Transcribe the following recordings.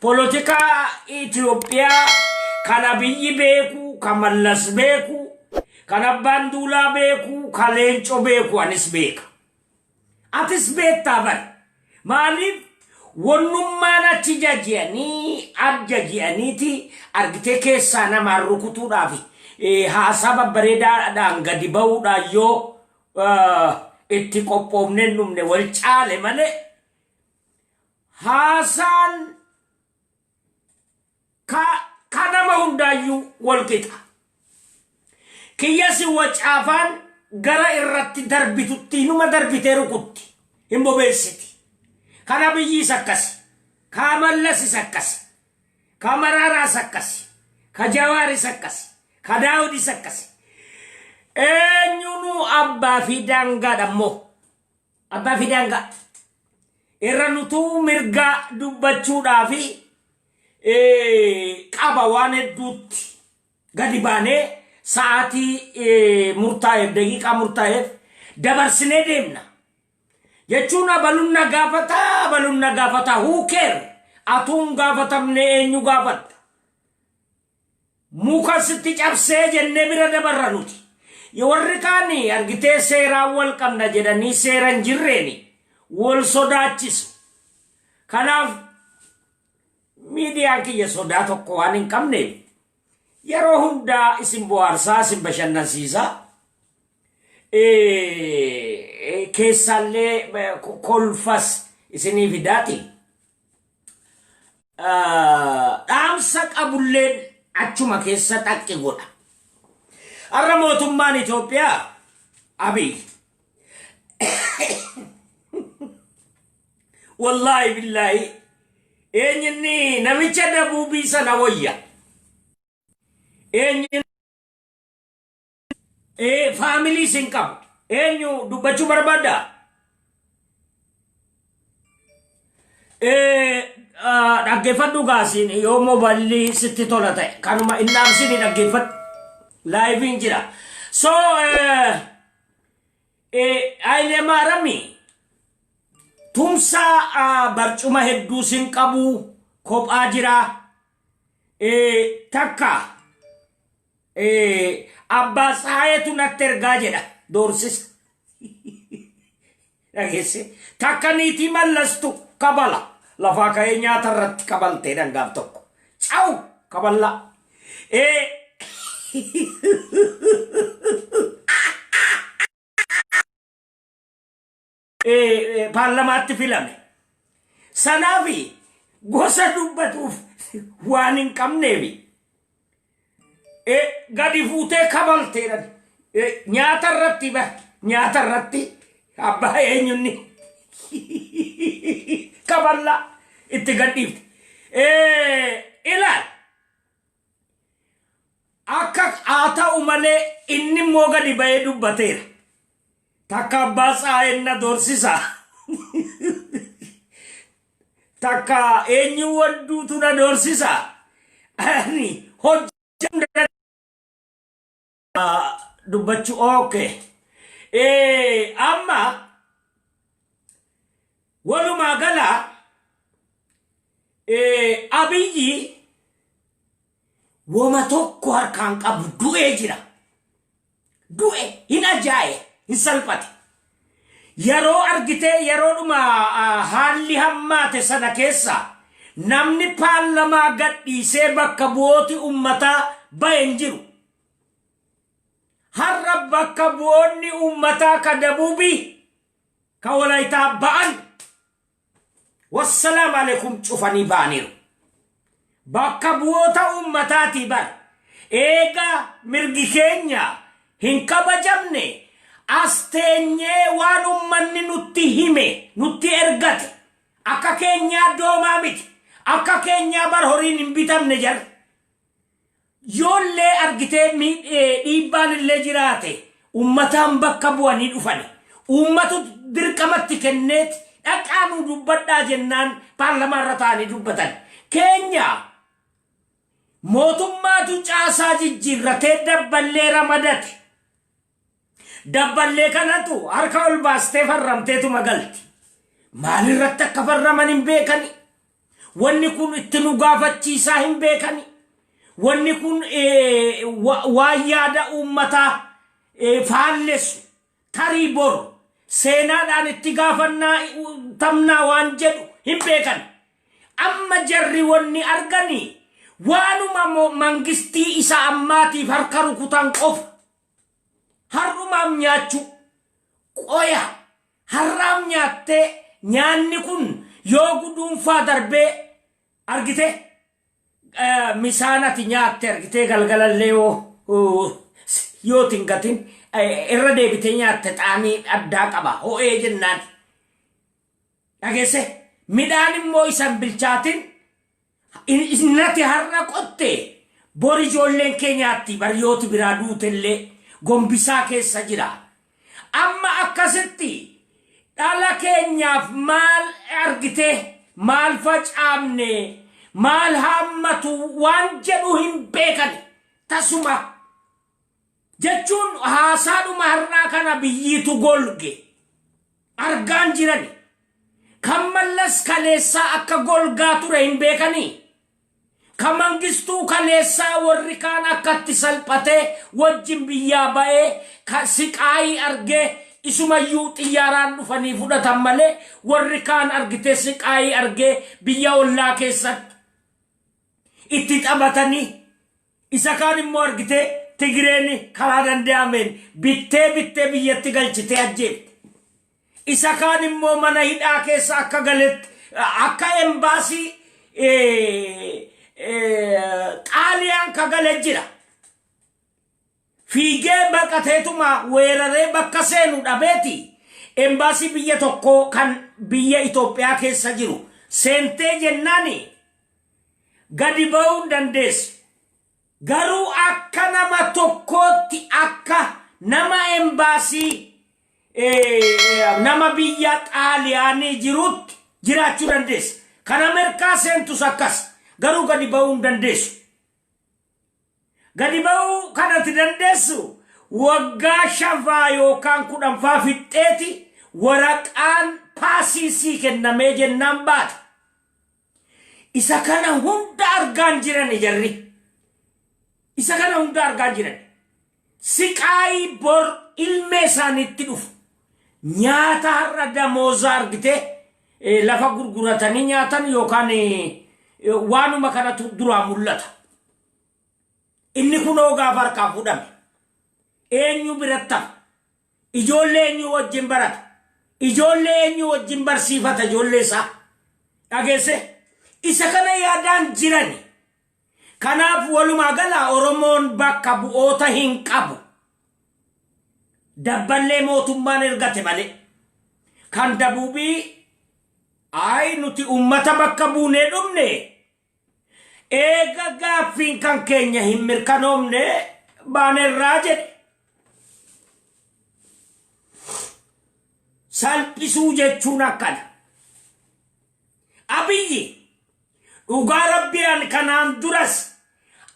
Polotikaa Itoophiyaa kan Abiyyi beeku, kan Mallas beeku, kan Abbaan Duulaa beeku, kan Leencoo beeku anis beeka. Atis beektaa bar. Maaliif wannummaan achi jaji'anii arjaji'aniiti argitee keessaa namaan rukutuudhaaf haasaa babbareedaadhaan gadi ba'uudhaan yoo itti qophoofnee hin dhumne wal caale malee haasaan ka ka nama hundaayyuu wal qixa. Kiyyasi wacaafaan gara irratti darbitutti hinuma darbitee rukutti hin bobeessiti. Kan Abiyyiis akkasi. Ka Mallasis akkasi. Ka Maraaraas akkasi. Ka Jawaaris akkasi. Ka Daawudis akkasi. Eenyunuu abbaa fi daangaadha immoo. Abbaa fi daangaa. Irra nutuu mirga dubbachuudhaa fi qaba waan hedduutti gadi baanee sa'aatii murtaa'eef daqiiqaa murtaa'eef dabarsinee deemna. Jechuun abaluun na gaafata abaluun na gaafata who care atuun gaafatamne eenyu gaafatta. Muka sitti cabsee jennee bira dabarra nuti. Warri kaan argitee seeraan wal qabna jedhanii seera hin jirreeni wal sodaachisu. Kanaaf miidiyaan kiyya sodaa tokko waan hin qabneef yeroo hundaa isin bohaarsaa isin bashannansiisaa. Keessaallee kolfas isinii fidaati. Dhaamsa qabulleen achuma keessa xaqqi godha. Har'a mootummaan Itoophiyaa Abiy wallaahi billaahi eenyinni namicha dabuubii sana wayya. Eenyu Faamilii isin qabu. Eenyu dubbachuu barbaadda? Dhaggeeffadhu gaasiin yoo moobaayilli sitti tola ta'e kanuma hin dhaamsini dhaggeeffadhu. Laayiviin jira. So Hayileemaarami tumsaa barcuma hedduu sin qabu kophaa jira. Takka Abbaa Tsaayetu natti ergaa jedha doorsisa. Dhageesse takka niitii mallastu kabala lafaa ka'ee nyaata irratti kabaltee dhangaaf tokko. Caw kaballaa. Paarlamaatti filame. Sanaaf gosa dubbatuuf waan hin qabneef gadi fuutee kabalteedhan. Nyaata irratti ba nyaata irratti abbaa eenyunni kaballaa itti gadhiifte. Ilaal akka haa ta'u malee inni immoo gadi ba'ee dubbateera. Takka abbaa tsaa'een na doorsisa. Takka eenyu wadduutu na doorsisa. Ani hojjechuu dubbachuu okay. Amma walumaa gala Abiyyi woma tokko harkaan qabu du'ee jira. Du'e hin ajaa'e hin salphate. Yeroo argitee yeroodhuma haalli hammaate sana keessa namni paarlamaa gadhiisee bakka bu'ooti ummataa ba'e hin jiru. Har'a bakka bu'oonni ummataa ka Dabuubii ka Walaayitaa ba'an wassalaam alaikum cufanii ba'aniiru. Bakka bu'oota ummataatii bar. Eega mirgi keenya hin kabajamne as teenyee waan ummanni nutti hime nutti ergate akka keenyaa doomaa miti. Akka keenyaa bar horiin hin bitamne jarri. Yoollee argitee dhiibbaan illee jiraate ummataan bakka bu'anii dhufani. Uummatu dirqamatti kenneet dhaqaa nuu dubbadhaa jennaan paarlamaa irra taa'anii dubbatan. Keenya mootummaatu caasaa jijjiirratee dabballee ramadate. Dabballee kanatu harka ol baastee farramteetuma galti. Maalirratti akka farraman hin beekani. Wanni kun itti nu gaafachiisaa hin beekani. Wanni kun waan yaada uummataa faallessu tarii bor seenaadhaan itti gaafannaa tamnaa waan jedhu hin beekan. Amma jarri wanni arganii waanuma mangistii isa ammaatiif harka rukutan qofa. Har'umaaf nyaachuu qoya har'aaf nyaattee nyaanni kun yoo guduunfaa darbee argite, misaan ati nyaatte argitee galgalallee yoo tingatin irra deebitee nyaatte xaamii addaa qaba ho'ee jennaan. Dhageesse, midhaan immoo isan bilchaatin nati har'a qotte bor ijoolleen kee nyaatti baryooti biraa duutellee gombisaa keessa jira. Amma akkasitti dhala keenyaaf maal argite, maal facaamne, maal haammatu waan jedhu hin beekan tasuma. Jechuun haasaadhuma har'aa kana biyyiitu golge argaan jirani. Kan Mallas kaleessaa akka golgaa ture hin beekanii. Kan Mangistuu kaleessaa warri kaan akkatti salphatee wajjin biyyaa ba'ee siqaayii argee isumayyuu xiyyaaraan dhufanii fudhatan malee warri kaan argitee siqaayii argee biyya ollaa keessatti itti taphatanii isa kaan immoo argitee Tigireen karaa danda'ameen bittee bittee biyyatti galchitee ajjeefte. Isa kaan immoo mana hidhaa keessa akka galetti akka embaasii Xaaliyaan ka gale jira. Fiigee baqateetuma weeraree bakka seenu dhabeeti. Embaasii biyya tokkoo kan biyya Itoophiyaa keessa jiru seentee jennaani gadi ba'uu hin dandeessu. Garuu akka nama tokkootti, akka nama embaasii nama biyya Xaaliyaanii jirutti jiraachuu dandeessa. Kan Ameerikaa seentus akkas, garuu gadi ba'uu hin dandeessu. Gadi ba'uu kanatti dandeessu waggaa 5ffaa yookaan 10ffaa fixxeeti waraqaan paasii sii kennamee jennaan baata. Isa kana hunda argaan jiran jarri. Isa kana hunda argaa jiran. Siqaayii bor ilmee isaaniitti dhufu. Nyaata har'a damoozaa argitee lafa gurguratanii nyaatan yookaan waanuma kanatu duraa mul'ata. Inni kunoo gaafa harkaa fuudhame. Eenyu biratti hafa? Ijoollee eenyu wajjin barata? Ijoollee eenyu wajjin barsiifata ijoollee isaa? Dhageesse? Isa kana yaadaan jirani. Kanaaf walumaa gala Oromoon bakka bu'oota hin qabu. Dabballee mootummaan ergate malee. Kan dabuubii ayi nuti uummata bakka buunee dhumne, eega gaaffiin kan keenya hin mirkanoomne baanerraa jedhe. Salphisuu jechuun akkana. Abiyyi dhugaa rabbiyaan kanaan duras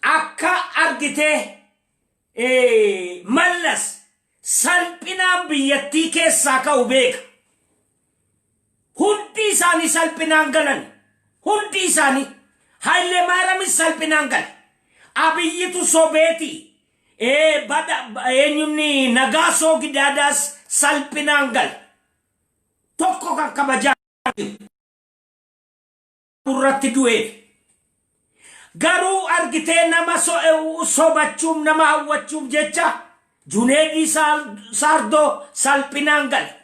akka argitee Mallas salphinaan biyyattii keessaa ka'u beeka. Hundi isaanii salphinaan galan. Hundi isaanii. Haile Maaramis salphinaan gale. Abiyyitu sobeeti. Bada eenyunni Nagaasoo Gidaadaas salphinaan gale. Tokko kan kabajaa irratti du'eef. Garuu argitee nama sobachuuf, nama hawwachuuf jecha Juneedii Saardoo salphinaan gale.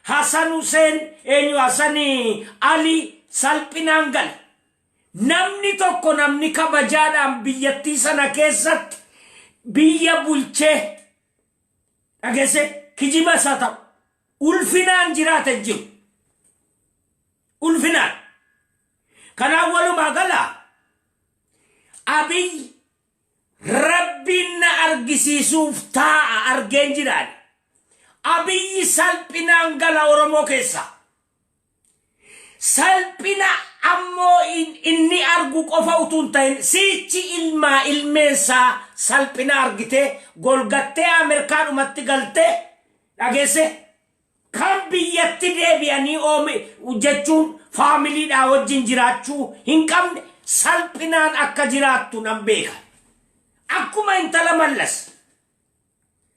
Hasan Huseen, eenyu, Hasan Ali salphinaan gale. Namni tokko, namni kabajaadhaan biyyattii sana keessatti biyya bulchee, dhageesse, kijiba isaa ta'u ulfinaan jiraate jiru. Ulfinaan. Kanaaf walumaa gala Abiy rabbiin na argisiisuuf taa'a argeen jiraan. Abiyyi salphinaan gala Oromoo keessa. Salphina ammoo inni argu qofa utuu hin ta'in siichi ilmaa ilmeensaa salphina argitee golgattee Ameerikaadhumatti galtee, dhageesse, kan biyyatti deebi'anii oomi jechuun Faamiliidhaa wajjin jiraachuu hin qabne, salphinaan akka jiraattu nan beeka. Akkuma intala Mallas.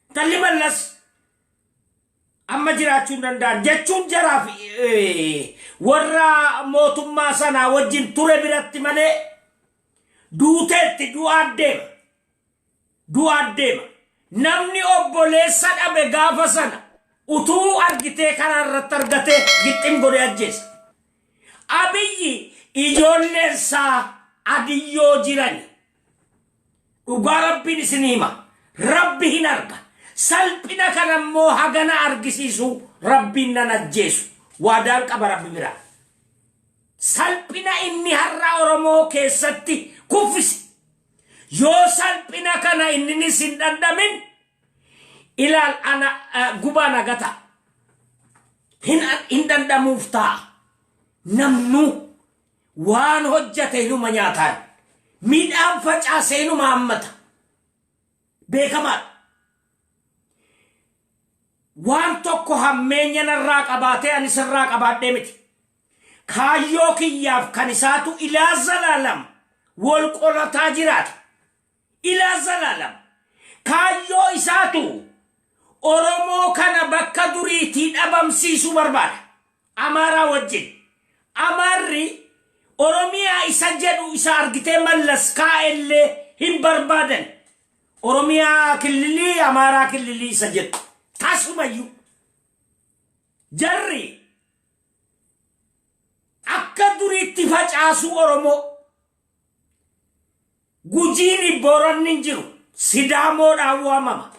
Intalli Mallas amma jiraachuu hin danda'an jechuun jaraaf warra mootummaa sanaa wajjin ture biratti malee duuteetti, du'aat deema. Du'aat deema. Namni obboleessa dhabe gaafa sana utuu argitee karaa irratti argatee gixxim godhee ajjeesa. Abiyyi ijoolleen isaa adiyyoo jirani. Dhugaa Rabbiin isin hima. Rabbi hin arga. Salphina kana immoo hagana argisiisu Rabbiin nan ajjeesu. Waadaan qaba Rabbi biraa. Salphina inni har'a Oromoo keessatti kuffise. Yoo salphina kana inninis hin dhandhamin, ilaal, ana gubaa nagata. Hin dhandhamuuf ta'a. Namnu waan hojjate inuma nyaataan. Midhaan facaase inuma hammata. Beekamaadha. Waan tokko hammeenya narraa qabaatee ani sirraa qabaadhee miti. Kaayyoo kiyyaaf kan isaatu ilaa zalaalam wal qolataa jiraata. Ilaa zalaalam. Kaayyoo isaatu Oromoo kana bakka duriitii dhabamsiisuu barbaada. Amaaraa wajjin. Amaarri Oromiyaa isa jedhu isa argitee Mallas kaa'ellee hin barbaadan. Oromiyaa killilii, Amaaraa killilii isa jedhu. Tasumayyuu. Jarri akka duriitti facaasuu Oromoo. Gujiin, Booranni hin jiru. Sidaamoodhaan waamama.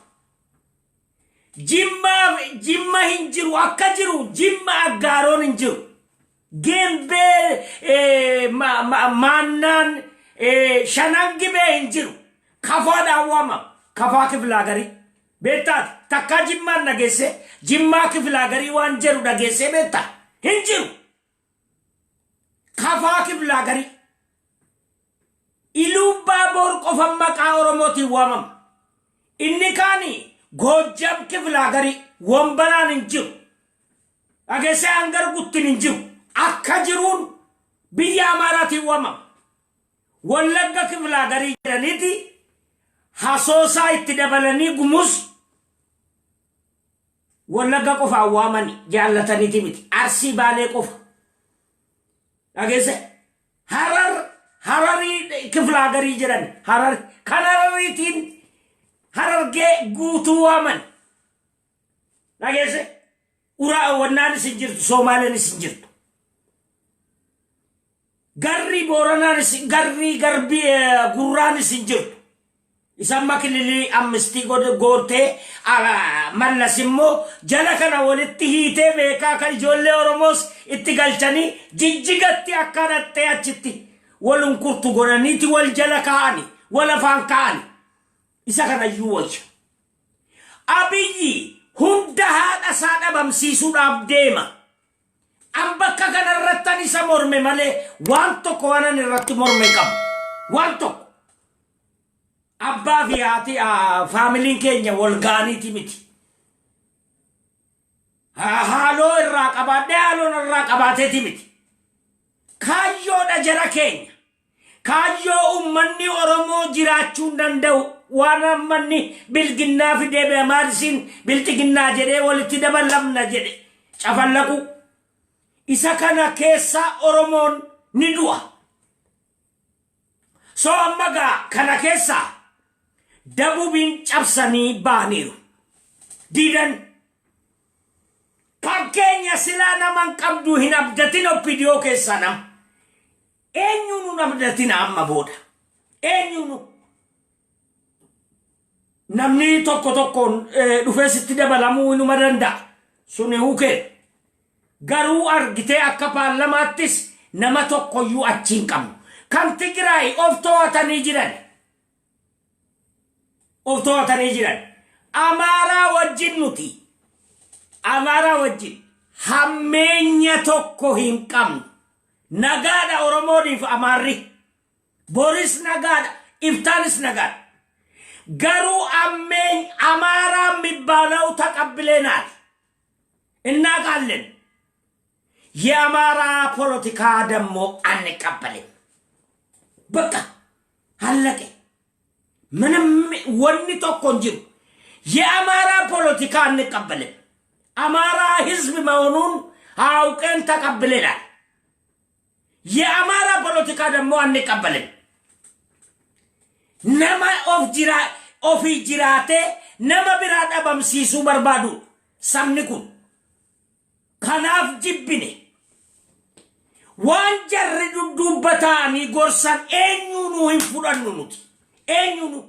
Jimmaa, Jimma hin jiru, akka jiru Jimma Aggaaroon hin jiru. Geembee, maannaan Shanan Gibee hin jiru. Kafaadhaan waamama. Kafaa Kiflaagarii. Beektaati, takkaa Jimmaan dhageesse, Jimmaa Kiflaagarii waan jedhu dhageessee beektaa? Hin jiru. Kafaa Kiflaagarii. Iluubbaa Boor qofa maqaa Oromootiin waamama. Inni kaani Goojjam Kiflaagarii, Wombaraan hin jiru. Dhageessee, Hangar Guttin hin jiru. Akka jiruun biyya Amaaraatiin waamama. Wallagga Kiflaagarii jedhaniiti Hasoosaa itti dabalanii Gumus Wallagga qofaan waamani, jaallataniiti miti. Arsii, Baalee qofa. Dhageesse, Harar, Hararii Kiflaagarii jedhan, Harar kan Harariitiin Harargee guutuu waaman. Dhageesse, uraa wannaanis hin jirtu, Soomaaleenis hin jirtu. Garri Booranaanis, garri Garbii Gurraanis hin jirtu. Isaan makililii ammistii gootee, Mallas immoo jala kana walitti hiitee beekaa kan ijoollee Oromoos itti galchanii Jijjigatti akka dhattee achitti walun kurtu godhaniiti wal jala kaa'ani, wal afaan kaa'ani. Isa kanayyuu wayya. Abiyyi hunda haadha isaa dhabamsiisuudhaaf deema. An bakka kanarrattan isa morme malee waan tokko waan ani irratti morme hin qabu. Waan tokko. Abbaa fi haati faamiliin keenya wal ga'aniiti miti. Haaloo irraa qabaadhee haaloon irraa qabaateeti miti. Kaayyoodha jara keenya. Kaayyoo uummanni Oromoo jiraachuu hin danda'u. Waan ammanni bilginnaa fidee maalisiin bilxiginnaa jedhee walitti dabalamna jedhe cafallaqu. Isa kana keessa Oromoon ni du'a. So amma gaa kana keessa dabubiin cabsanii ba'aniiru. Diidan kan keenya silaa naman qabdu hin abdatin, OPDO keessaa nama. Eenyuun hin abdatina amma booda. Eenyuun namni tokko tokkoon dhufee sitti dabalamuu inuma danda'a. Suni hukee. Garuu argitee akka paarlamaattis nama tokkoyyuu achi hin qabnu. Kan Tigraay of to'atanii jiran. Of to'atanii jiran. Amaaraa wajjin nuti. Amaaraa wajjin hammeenya tokko hin qabnu. Nagaadha Oromooniif Amaarri. Boris nagaadha. Iftaanis nagaadha. Garuu ammeen Amaaraa የሚባለው ተቀብለናል፣ እናውቃለን። የአማራ ፖለቲካ ደግሞ አንቀበልም። በቃ አለቀ። ምንም wanni tokko hin jiru። የአማራ ፖለቲካ አንቀበልም። አማራ ህዝብ መሆኑን አውቀን ተቀብለናል። የአማራ ፖለቲካ ደግሞ አንቀበልም። Nama of jira ofii jiraatee nama biraa dhabamsiisuu barbaadu sabni kun. Kanaaf jibbine. Waan jarri dudduubba ta'anii gorsan eenyuunuu hin fudhannu nuti. Eenyuunu.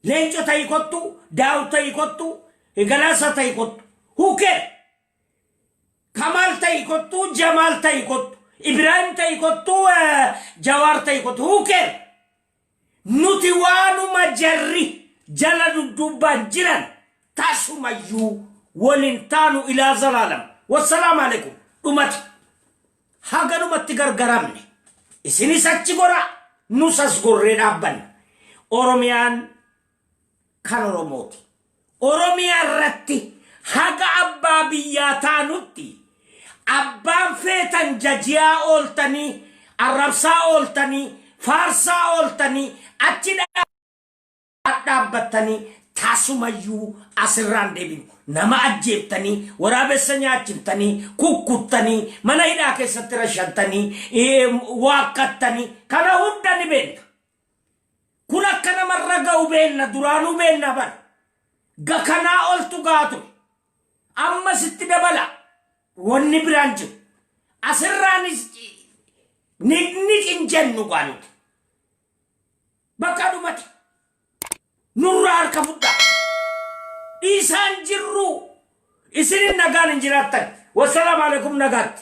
Leenco ta'ii kottu, Daawud ta'ii kottu, Galaasa ta'ii kottu. Who care? Kamaal ta'ii kottu, Jamaal ta'ii kottu, Ibrahim ta'ii kottu, Jawaar ta'ii kottu. Who care? Nuti waanuma jarri jala dudduubbaan jiran tasumayyuu waliin taanu ilaa zalaalam. Wassalaamu alaikum. Dhumati. Haganumatti gargaramne. Isinis achi gora, nus as gorree dhaabbanna. Oromiyaan kan Oromooti. Oromiyaa irratti haga abbaa biyyaa taanutti abbaan feetan jajiyaa ooltanii, arrabsaa ooltanii, faarsaa ooltanii, achi dhaabbattanii tasumayyuu asirraan deebinu. Nama ajjeeftanii, waraabessa nyaachiftanii, kukkuttanii, mana hidhaa keessatti rashantanii, waakkattanii, kana hunda ni beekna. Kun akka namarra ga'u beenna, duraanuu beenna bara. Ga kanaa oltu gaa ture. Amma sitti dabala. Wanni biraan jiru. Asirraanis ni hin jennu gaa nuti. Bakka dhumati. Nurraa harka fudhaa. Dhiisaan jirru. Isinin nagaan hin jiraattan. Wassalaamu alaikum, nagaatti.